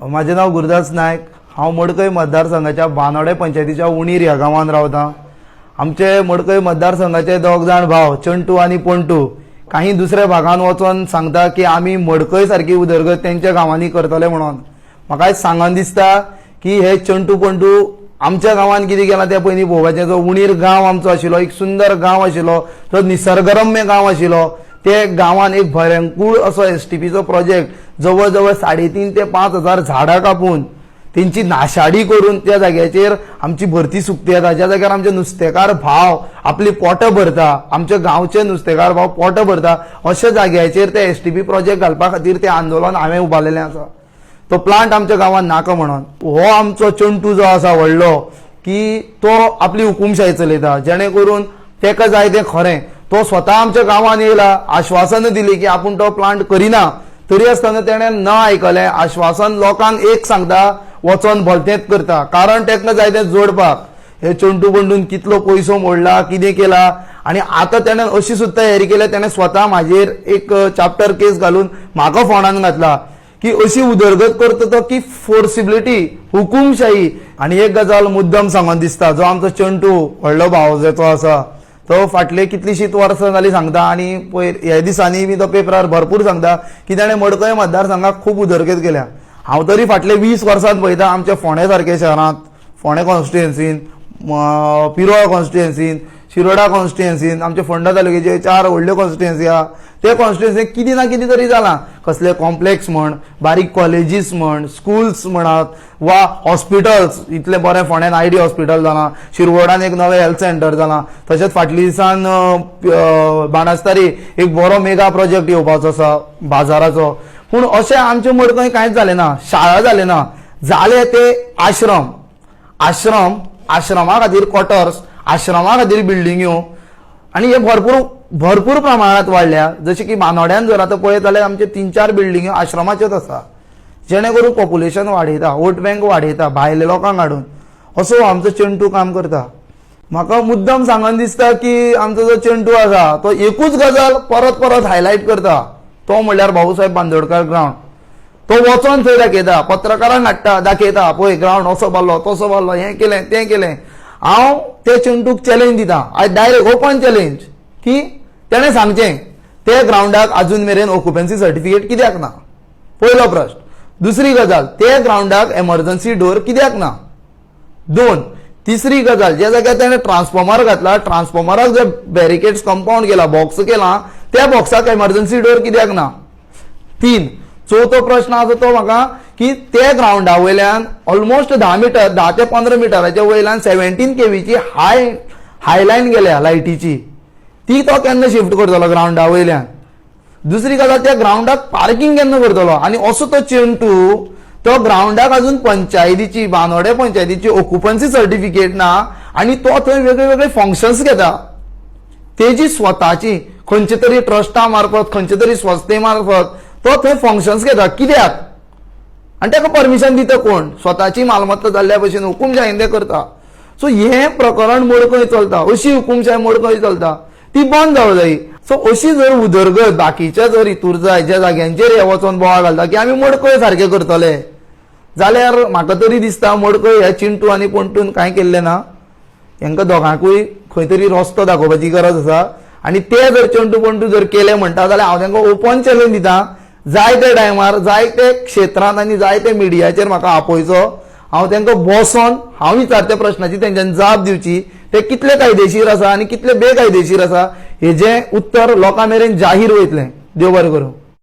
म्हाजें नांव गुरुदास नायक. हांव मडकय मतदारसंघाच्या बानोडे पंचायतीच्या उणीर ह्या गांवांत रावता. आमचे मडकय मतदारसंघाचे दोग जाण भाव चंटू आनी पणटू काही दुसऱ्या भागान वचोन सांगता की आमी मडकय सारकी उदरगत तेंच्या गांवांनी करतले म्हणून. म्हाका आयज सांगन दिसता की हे चंटू पणटू आमच्या गांवांत कितें केलां तें पयलीं पळोवपाचें. जो उणीर गांव आमचो आशिल्लो, एक सुंदर गांव आशिल्लो, जो निसर्गरम्य गांव आशिल्लो, ते गांवान एक भयंकूळ असो एसटीपीचो प्रोजेक्ट जवळ जवळ 3.5 ते 5 हजार झाडां कापून तेंची नाशाडी करून त्या जाग्याचेर आमची भरती सुकती येता. ज्या जाग्यार आमचे नुस्तेकार भाव आपली पोटां भरता, आमच्या गांवचे नुस्तेकार भाव पोटां भरता, अशा जाग्याचेर ते एसटीपी प्रोजेक्ट घालपा खातीर ते आंदोलन हांवें उबारलेलें आसा. तो प्लांट आमच्या गांवांत नाका म्हणून. हो आमचो चंटू जो आसा व्हडलो की तो आपली हुकुमशाही चलयता, जेणे करून तेका जाय तें खरें. तो स्वता आमच्या गांवांत येयला, आश्वासनां दिली की आपूण तो प्लांट करिना, तरी आसतना तेणें न आयकलें. आश्वासन लोकांक एक सांगता, वचोन भलतेंच करता, कारण तेका जाय तें जोडपाक. हे चंटू बंडून कितलो पयसो मोडला, कितें केला आनी आतां तेणें अशी सुद्दां तयारी केल्या. तेणें स्वता म्हाजेर एक चाप्टर केस घालून म्हाका फोंडान घातला की अशी उदरगत करता तो की फोर्सिबिलिटी, हुकुमशाही. आनी एक गजाल मुद्दम सांगोन दिसता, जो आमचो चंटू व्हडलो भाव जो आसा तो फाटले कितलीशींच वर्सां जालीं सांगता आनी पयर ह्या दिसांनी बी तो पेपरार भरपूर सांगता की ताणें मडकय मतदारसंघाक खूब उदरगत केल्या. हांव तरी फाटले 20 वर्सांत पळयता, आमच्या फोंडे सारके शहरांत, फोंडे कॉन्स्टिट्युएन्सीन, पिरोळ कॉन्स्टिट्युएन्सीन, शिरोडा कॉन्स्टिट्युएन्सीन, आमच्या फोंडा तालुक्याचे चार व्हडल्यो कॉन्स्टिट्युएन्सी आहा, ते कॉन्स्टिट्युएन्सीन कितें ना कितें तरी जालां. कसले कॉम्प्लेक्स म्हण, बारीक कॉलेजीस म्हण, स्कुल्स म्हणात वा हॉस्पिटल्स. इतलें बरें फोंड्यान आयडी हॉस्पिटल जालां, शिरवडान एक नवें हेल्थ सेंटर जालां, तशेंच फाटल्या दिसान बाणस्तारी एक बरो मेगा प्रोजेक्ट येवपाचो आसा बाजाराचो. पूण अशें आमचे मडकय कांयच जालें ना. शाळा जालें ना, जालें ते आश्रम. आश्रम, आश्रमा खातीर क्वॉर्टर्स, आश्रमा खातीर बिल्डिंग्यो आनी हे भरपूर भरपूर प्रमाणात वाडल्या. जशें की बानोड्यान जर आतां पळयत जाल्यार आमचे तीन चार बिल्डिंग्यो आश्रमाच्योच आसा, जेणे करून पॉप्युलेशन वाडयता, वोट बँक वाडयता भायल्या लोकांक हाडून. असो आमचो चेंटू काम करता. म्हाका मुद्दम सांगन दिसता की आमचो जो चेंटू आसा तो एकूच गजाल परत परत हायलायट करता, तो म्हणल्यार भाऊसाहेब बांदोडकर ग्रावंड. तो वचोन थंय दाखयता, पत्रकारांक हाडटा, दाखयता, पळय ग्रावंड असो बांदलो, तसो बांदलो, हें केलें, तें केलें. हांव ते चेंटूक चॅलेंज दिता, आयज डायरेक्ट ओपन चॅलेंज, की तेणें सांगचें ते ग्रावंडाक अजून मेरेन ऑक्युपन्सी सर्टिफिकेट कित्याक ना, पयलो प्रश्न. दुसरी गजाल, ते ग्रावंडाक एमर्जन्सी डोर कित्याक ना, दोन. तिसरी गजाल, ज्या जाग्यार तेणें ट्रान्सफॉर्मर घातला, ट्रान्सफॉर्मराक जे बॅरिकेड्स कंपाऊंड केला, बॉक्स केला, त्या बॉक्साक एमर्जन्सी डोर कित्याक ना, तीन. चवथो प्रश्न आसा तो म्हाका की ते ग्रावंडा वयल्यान ऑलमोस्ट 10 मिटर, 10 ते 15 मिटराच्या वयल्यान 17 केवीची हाय हाय लायन गेल्या लायटीची, ती तो केन्ना शिफ्ट करतलो ग्रावंडा वयल्यान? दुसरी गजाल, त्या ग्रावंडाक पार्किंग केन्ना करतलो? आनी असो तो चेंटू, तो ग्रावंडाक अजून पंचायतीची, बानोडे पंचायतीची ऑक्युपन्सी सर्टिफिकेट ना आनी तो थंय वेगळे वेगळे फंक्शन्स घेता. तेजी स्वताची खंयचे तरी ट्रस्टा मार्फत, खंयचे तरी संस्थे मार्फत तो थंय फंक्शन्स घेता कित्याक आनी ताका परमिशन दिता कोण? स्वताची मालमत्ता जाल्ल्या भशेन हुकुमशाहीन ते करता. सो हें प्रकरण मडकय चलता, अशी हुकुमशाही मडकय चलता, ती बंद जावं जाय. सो अशी जर उदरगत बाकीच्या जर हितूर जाय, ज्या जाग्यांचेर हे वचोन बोवाळ घालता की आमी मडकय सारकें करतले, जाल्यार म्हाका तरी दिसता मडकय ह्या चिंटू आनी पणटून कांय केल्लें ना. हेंकां दोगांकूय खंय तरी रस्तो दाखोवपाची गरज आसा. आनी ते जर चंटू पणटू जर केले म्हणटा जाल्यार हांव तांकां ओपन चॅलेंज दिता, जाय ते टायमार, जाय ते क्षेत्रांत आनी जाय ते मिडियाचेर म्हाका आपोवचो. हांव तांकां बसोन हांव विचारच्या प्रश्नाची तेंच्यांनी जाप दिवची. ते कितले कायदेशीर आसा आनी कितले बेकायदेशीर आसा हेजें उत्तर लोकां मेरेन जाहीर वयतलें. देव बरें करूं.